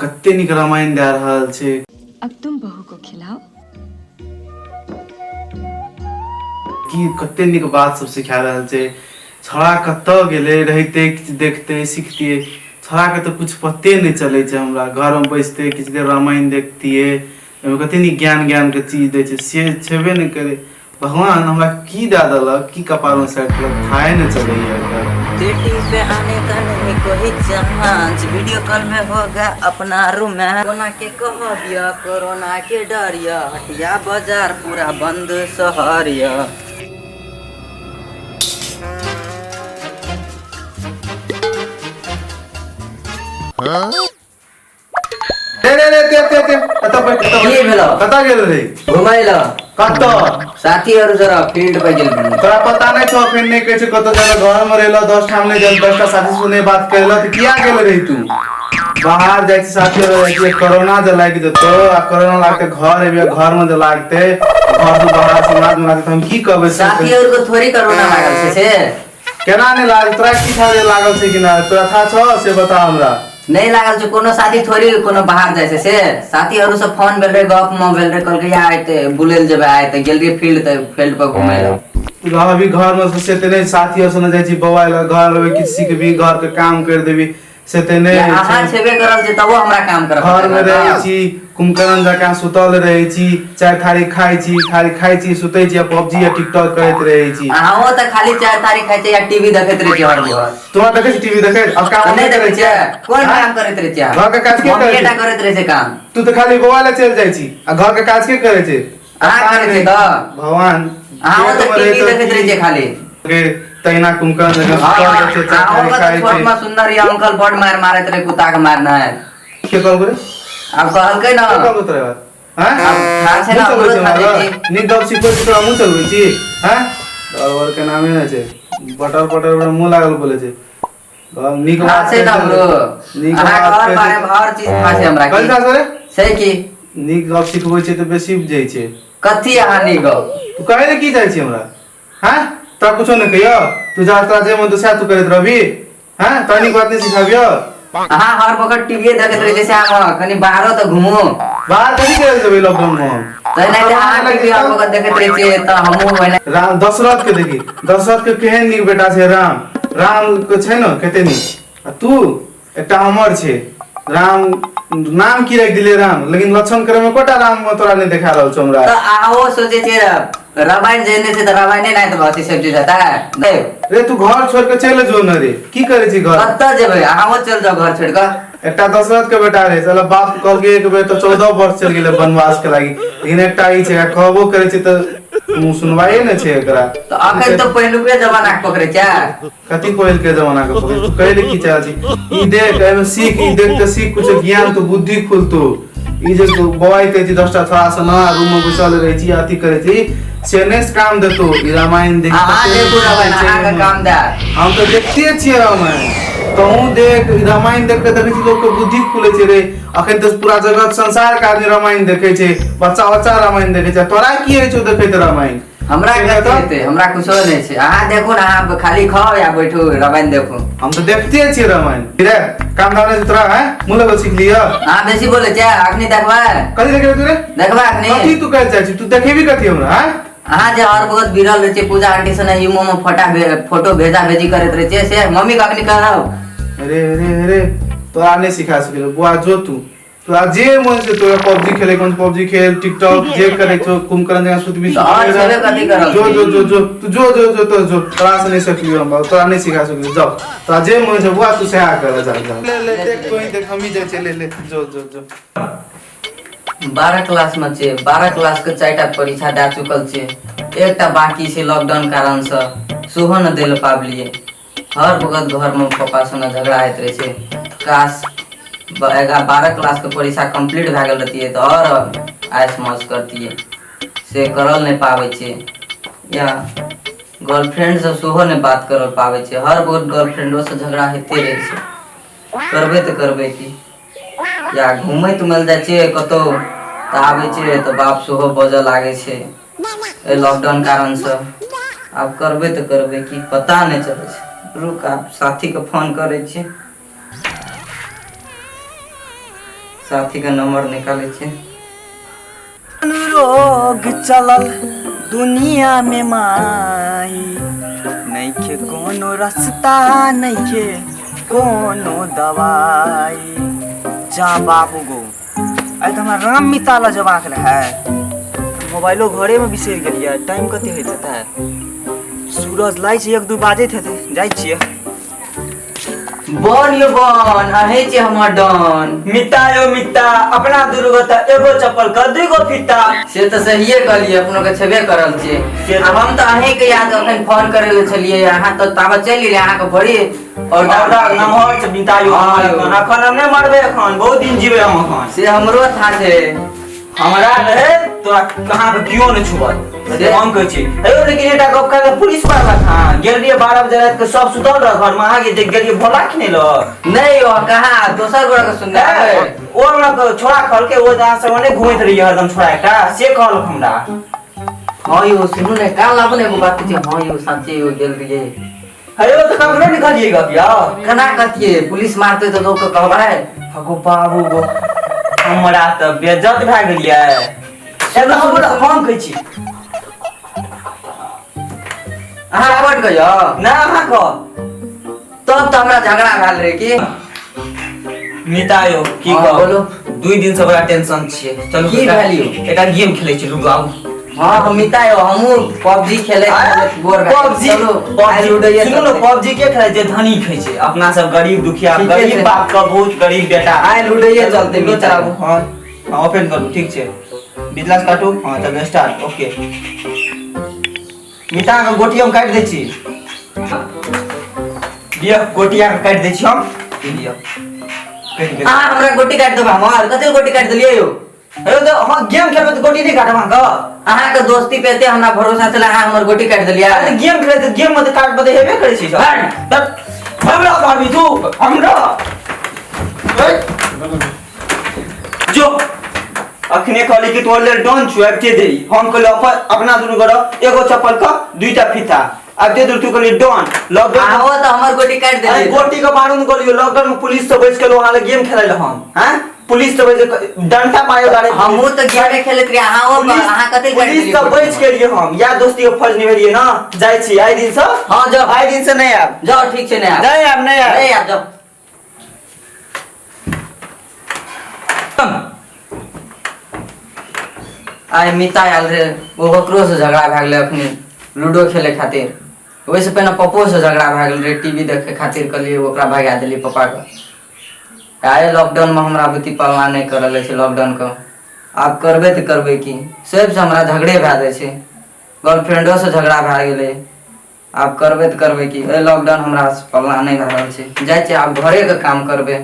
कते नीक रामायण दए रहल छै। अब तुम बहू को खिलाओ। की कते नीक बात सब सिखा रहल छै। छौड़ा कतऽ गेलै, रहितै किछु देखतै सिखतियै। छौड़ाके तऽ किछु पते नहि चलै छै। हमरा घरमे बैसतै किछु देर रामायण देखतियै, ओहिमे कते नीक ज्ञान ज्ञानके चीज दै छै, से छेबे नहि करै। भगवान हमरा की दए देलक, की कपारमे साटि देलक, थाहे नहि चलैए एकर। डेटिंग पे आने का नहीं कोई चांस, वीडियो कॉल में होगा अपना रूम में। कोरोना के कहबिया, कोरोना के डरिया, हटिया बाजार पूरा बंद शहरिया। रे रे रे ते ते ते कतऽ बैठ कतऽ की बैठ भेलौ? कतऽ गेल रही? घुमै लए। कतऽ? साथी आरू जरा फील्ड पर गेल रही। तोरा पता नहि छौ अखन नहि कहै छै कतऽ जाना, घर मे रहल 10 ठाम नहि गेल, 10 टा साथी से नहि बात करल तऽ किया गेल रही तू? बाहर जाइ छी साथी आर जाइ छी, कोरोना जे लागि जेतौ आ कोरोना लागतै घर एबे, घर मे जे लागतै, घर से बाहर समाज मे लागतै तऽ हम की कहबै साथी सबके? आरू के थोड़ी कोरोना लागल छै से। केना नहि लागल? तोरा की था जे लागल छै कि नहि? तोरा था छौ से बता हमरा। नहीं लागल छै, कोनो साथी थोड़ी कोनो बाहर जाइ छै से। साथी आरू सब फोन भेल रहे, गप में भेल रहे, कहलकै या आइ ते बुलै लए जेबै, आइ ते गेल रहियै फील्ड ते फील्ड पर घुमै लए। तू रहबी घर में से ते नहि, साथी आर संगे जाइ छी बौआइ लए, घर रहबी किछु सिखबी, घर के काम कर देबी से ते नहि या होइ अहाँ छै। छेबे करल छै तबो हमरा काम करऽ घर में पड़तै। रहै छी कुंभकर्ण जकाँ सुतल रहै छी, चारि थारी खाइ छी, थारी खाइ छी, सुतै छी आ पबजी आ टिकटॉक करैत रहै छी। अहाँ तऽ खाली चारि थारी खाइ छै या टीवी देखैत रहै छी हर भर। तोरा देखै छी टीवी देखैत? अब काम नहि नहि देखै करै छियै? छियै? कोन आँय? काम करैत रहै छियै? घर के काज के करै मम्मीए टा छै? करैत रहै छै काम। तू तऽ खाली बौआ लए चलि जाइ छी आ घर के काज के करै छै? अहाँ करै छियै तऽ? भगवान अहाँ तऽ पेटमे टीवी रहै तऽ देखैत रहै छियै खाली। के तहिना कुंभकर्ण जकाँ सुतल रहै छै, चारि थारी खाइ छोट छै। में सुंदर ये अंकल बड मार मारैत रहे कुत्ता के मारना है। के कहलको रे? आब कहलकै ना। के कहलको तोरा बात? हैं? आब था छै ना, मुँह चलबै हमरो छै था हमरा? छै की। नीक गप सिखबै छी तोरा मुँह चलबै छी? हैं? डर के नामे नहि छै। बटर बटर बटर मुँह लागल बोलै छै। नीक था बात छै ना कहै हमरो। छै, नीक अहाँके बात हर कहै बारे छै। में हर चीज था छै हमरा कथी की। था रे? छै की? नीक गप सिखबै छै तऽ बेसी उपजै छै। कथी अहाँ नीक गप? तू कहै लए की जाइ छी हमरा? हैं? तोरा कुछो नहि कहियो? तू जा, तोरा जे मन तो सएह तू करैत रहबी? हैं? तोरा नीक बात नहि सिखाबियो? अहाँ हर वक्त टीवीए देखैत रहै छै, से कनि बाहरो तऽ घुमू। बाहर कथी करै जेबै लॉकडाउन में हम? तऽ एनाहिते अहाँ टीवी हर वक्त देखैत रहै छियै तऽ हमहूँ ओहिना। राम दशरथ के देखी, दशरथ के केहन नीक बेटा छै राम। राम के छै ने कते नीक, आ तू एकटा अमर छै। राम नाम की राखि दिले राम, लेकिन लक्षण करे में कोटा राम में तोरा नहीं देखा रहल छौ हमरा। तऽ अहाँ सोचै छियै रामायण जे नहि छै तऽ रामायणे नहि तऽ अथी सब चीज हेतै नहि। रे तू घर छोड़ के चलि जो न रे, की करै छी घर? कतऽ जेबै? अहाँ चलि जाउ घर छोड़ि कऽ। एकटा दशरथ के बेटा रहे, साला बाप कहलकै एक बेर तऽ 14 वर्ष चलि गेलै वनवास के लागी, लेकिन एकटा ई छै कहबो करै छै तऽ मुँह सुनवाइए नहि छै एकरा। तऽ अखन तऽ पहिलुके जमाना के पकड़ै छै। कथी पहिल के जमाना के पकड़ै? तू कहै ले की चाहै छी? ई देख, एहिमे सीख, ई देख के सीख कुछ ज्ञान, तो बुद्धि खुलतो। ई जे तू बौआइत रहै छी 10टा छोड़ा से न रूम में बैसल रहै छी अथी करै छी से नहि काम देतो ई रामायण देख। अहाँ कते देखू नीक रामायण, छै अहाँके एहिमे। काम देत। हम तऽ देखते छियै रामायण, तहूँ देख। ई रामायण देख के देखै छी लोक के बुद्धि खुलै छै रे। अखन तऽ पूरा जगत संसार के आदमी रामायण देखै छै, बच्चा बच्चा रामायण देखै छै, तोरा की होइ छौ देखैत रामायण? हमरा कथी हेतै? हमरा कुछो नहि छै। अहाँ देखू ने, अहाँ खाली खाउ या बैठू रामायण देखू। हम तऽ देखते छियै रामायण रे। काम धाम नहि तोरा? हैं, मुँह लगल सीख लिअ। अहाँ बेसी बोलै छियै। अखनी देखबै? कथी देखेबै तू रे? देखबै अखनी? कथी तू कहै चाहै छी? तू देखेबी कथी हमरा? हैं? अहाँ जे हर वक्त बिरल रहै छियै, पूजा आंटी से इमो में फोटा फोटो भेजा भेजी करैत रहै छियै, से मम्मी के अखनी कहब। अरे अरे अरे, तोरा नहि सिखा सकिलो बुआ। जो तू, तोरा जे मन से, तोरा पबजी खेले के मन पबजी खेल, टिकटॉक जे करे छो, कुंभकर्ण जकाँ सुतबी। तऽ आओर छेबे कथी करल? जो जो जो जो तू जो जो जो तो जो, तोरा से नहीं सकलियो हम, तोरा नहीं सिखा सकलियो। जाओ, तोरा जे मन छै बुआ तू सएह कर, जा जा, ले ले देख, कोई देख, हमही जाइ छियै, ले ले जो जो जो। 12 क्लास में छै, 12 क्लास के 4टा परीक्षा दए चुकल छै, एकटा बाकी छै। लॉकडाउन कारण से सेहो न दै लए पाबलियै। हर वक्त घर में पापा संगे झगड़ा होइत रहै छै। काश 12 क्लास के परीक्षा कंप्लीट भए गेल रहतियै तऽ आओर ऐश मौज करतियै, से करल नहि पाबै छियै। या गर्लफ्रेंड से सेहो नहि बात करल पाबै छियै। हर वक्त गर्लफ्रेंडो से झगड़ा होइते रहै छै। करबै तऽ करबै की? या घूमै तुमै लए जाइ छियै कतहु तऽ आबै छियै तऽ बाप सेहो बजऽ लागै छै एहि लॉकडाउन कारणसँ। आब करबै तऽ करबै की, पता नहि चलै छै। रुक, आब साथीके फोन करै छियै। साथीके नंबर निकालै छियै। रोग चलल दुनिया में माई, नइखे कोनो रास्ता, नइखे कोनो दवाई। जा बाबू गो, आइ तऽ हमरा राम मिता लऽ जेबाक रहै, मोबाइलो घरेमे बिसरि गेलियै। टाइम कते होइत हेतै? सूरज लागै छै 1-2 बाजैत हेतै। जाइ छियै। बन यो बन, अहे छी हमर डन। मिता यो मिता, अपना दुनू गो तऽ एगो चप्पल के दुगो फीता। से तऽ सहिए कहलियै, अपनो के छेबे करल छियै। से आ हम तऽ अहींके याद अखन फोन करे ले छलियै, अहाँ तऽ ताबत चलि गेलियै। अहाँके बड़ी और और नमहर छै मिता यो। हाँ यो। एखन हम नहि मरबै, एखन बहुत दिन जीबै हम एखन। से हमरो था छै। हमरा रहे तोरा कहाँ के केओ नहि छुबत से हम कहै छी। हेयौ, लेकिन एकटा गप कहै, पुलिस वाला था गेल रहियै 12 बजे राति के, सब सुतल रह घर में, अहाँ जे गेलियै भोला कि नहि लग? नहि यो, कहाँ दोसर गोरा के सुनने आबै। ओ हमरा छोड़ा कहलकै, ओ जहाँ सब नहि घुमैत रहियै हरदम छोड़ा एकटा, से कहलक हमरा। हाँ यो, सुनू ने, काल लाबू ने एगो बात छै। हाँ यो, साँचे यो गेल रहियै। हेयौ, तऽ ककरो नहि कहलियै गप यौ? केना कहतियै? पुलिस मारतै तऽ लोक के कहबै। हगो बाबू गो, हमरा तऽ बेज्जत भए गेलियै। एगो हम कहै छी। अहाँ पट गयो? ना, अहाँ कह। तब तऽ हमरा झगड़ा भेल रहे की। मिता यौ, की हाँ, कहू? बोलू। 2 दिन से बड़ा टेंशन छियै। चलू। की भेल यौ? एकटा गेम खेलै छी, लूडो आउ। हाँ, हम मिता यौ, हमहूँ पबजी खेलै बोर भए गेल। पबजी। चलू, आइ लूडोये सुनू ने। चलतै। पबजी के खेलै छै? धनी खेलै छै, अपना सब गरीब दुखिया। ठीके गरीब छै। बाप के बहुत गरीब बेटा। आइ लूडोये चलतै। लूडो मिता। चलाबू। हाँ हाँ, ओपन करू। ठीक छै, बिजला से काटू। हाँ, चलू, स्टार्ट। ओके मिता के गोटी हम काटि दै छी। लिअ, गोटिया के काटि दै छी हम। ई लिअ, कटि गेल। अहाँ हमरा गोटी काटि देबै? हमर कते गोटी काटि देलियै यौ? हेयौ, तऽ अहाँ गेम खेलबै तऽ गोटी नहि काटब अहाँके? अहाँके दोस्ती पे एते हमरा भरोसा छलै, अहाँ हमर गोटी काटि देलियै। अरे, गेम खेलै तऽ गेम में तऽ काटबै तऽ हेबे करै छै सब। हट। तऽ हमरा मारबी तू हमरा? ए, जो अखने कहली कि तोहर लेल डन छु, आबिते देरी। हम कहली अपना दुनू गोरा एगो चप्पल के दुईटा फीता, आबिते दूर तू कहली डन लॉकडाउन। अहाँ तऽ हमर गोटी काटि अरे देलियै। गोटी के मारू न कहलियो। लॉकडाउन में पुलिस से बच के वहां ले गेम खेलै हम हैं, पुलिस से बच के डंडा मारे वाला रहे। हमहूँ तऽ गेमे खेलैत रहियै। अहाँ ओ अहाँ कते काटि पुलिस देलियै से गोटी? बच के लिए हम या दोस्ती के फर्ज निभेलियै ना। जाइ छी आइ दिन से। हाँ, जाओ। आइ दिन से नहीं आब। जाओ, ठीक छै, नहि आब। नहीं आब, नहीं आब। नहि आब, जाओ। आइ मिता आयल रहे, ओ ओकरो से झगड़ा भए गेलै अखनी लूडो खेले खातिर। ओहिसँ पहिने पप्पो से झगड़ा भए गेल रहे टीवी देखे खातिर, कहलियै ओकरा भगा देलियै पप्पाके। आइ लॉकडाउनमे हमरा बुद्धि पालना नहि करल छै लॉकडाउनके। आब करबै तऽ करबै की? सबसँ हमरा झगड़े भए जाइ छै, गर्लफ्रेंडो से झगड़ा भए गेलै। आब करबै तऽ करबै की? एहि लॉकडाउन हमरा पालना नहि भए रहल छै। जाइ छियै आब घरेके काम करबै।